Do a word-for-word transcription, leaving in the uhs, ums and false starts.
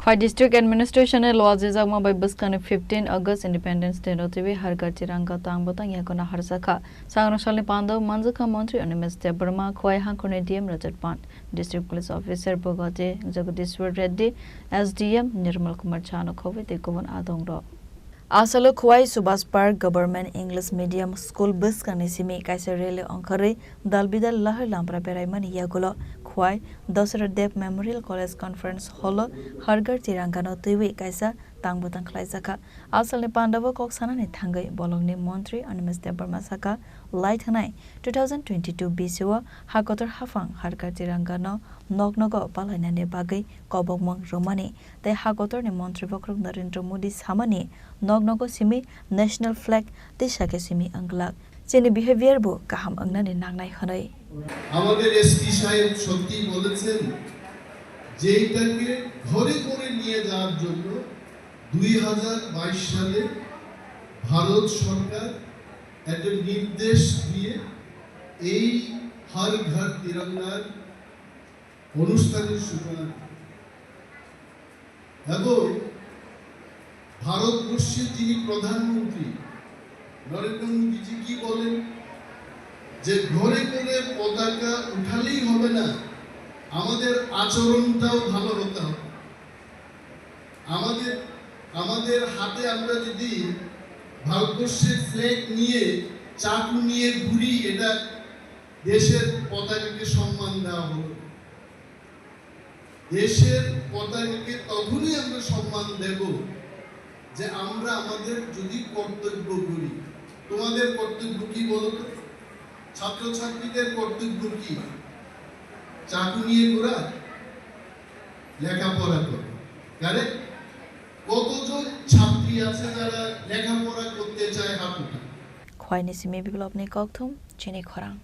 Pai District Administration ni luajijakma bai bwskangni fifteen August Independence Day no twiwi Har Ghar Tiranga tang bwtang yakono harjakha. Sangrong salni pandao manjakha Montri Animesh Debbarma, Khowai hangkhorni D M Rajat Pant, District Police Officer Bhagati Jagadishwar Reddy, S D M Nirmal Kumar Chanu khobwi tei kubun adongrok. Asalo Khowai Subhas Park Government English Medium School bwskangni simi kaisa rally ongkhorwi dal bidal lahai lampra beraimani yagulo Khowai Dasarath Deb Memorial College Conference Hall o Har Ghar Tiranga no twiwi kaisa tang bwtang khlaijakha. Asalni pandao kok sanani thangwi bolongni montri Animesh Debbarma sakha, lai thangnai two thousand twenty-two bisi o ha kotor haphang Har Ghar Tiranga no nok nogo palainani bagwi kobokmung rwmani tei ha kotorni montri bokhorok Narendra Modi samani nok nogo simi national flag tisa khe simi wng glak. Chini behavior bo kaham wngnani nangnai hwnwi. আমাদের এসপি সাহেব সত্যি বলেছেন যে এটাকে ঘরে ঘরে নিয়ে যাওয়ার জন্য দুই হাজার বাইশ সালে ভারত সরকার একটা নির্দেশ দিয়ে এই হর ঘর তিরঙ্গার অনুষ্ঠানের সূচনা করে। এবং ভারতবর্ষের যিনি প্রধানমন্ত্রী নরেন্দ্র মোদীজি কি বলেন যে ঘরে ঘরে পতাকা উঠালেই হবে না, আমাদের আচরণটাও ভালো হতে হবে। আমাদের আমাদের হাতে আমরা যদি ভারতবর্ষের ফ্ল্যাগ নিয়ে চাকু নিয়ে ঘুরি, এটা দেশের পতাকাকে সম্মান দেওয়া হলো। দেশের পতাকাকে তখনই আমরা সম্মান দেব যে আমরা আমাদের যদি কর্তব্য করি। তোমাদের কর্তব্য কি বলো তো? ছাত্রছাত্রীদের কর্তব্য কি? চাকু নিয়ে ঘোরা, লেখাপড়া করা। কারেক্ট? কতজন ছাত্রী আছে যারা লেখাপড়া করতে চায় হাত উঠান? Khowai ni simi biplopni kokthum chini khorang.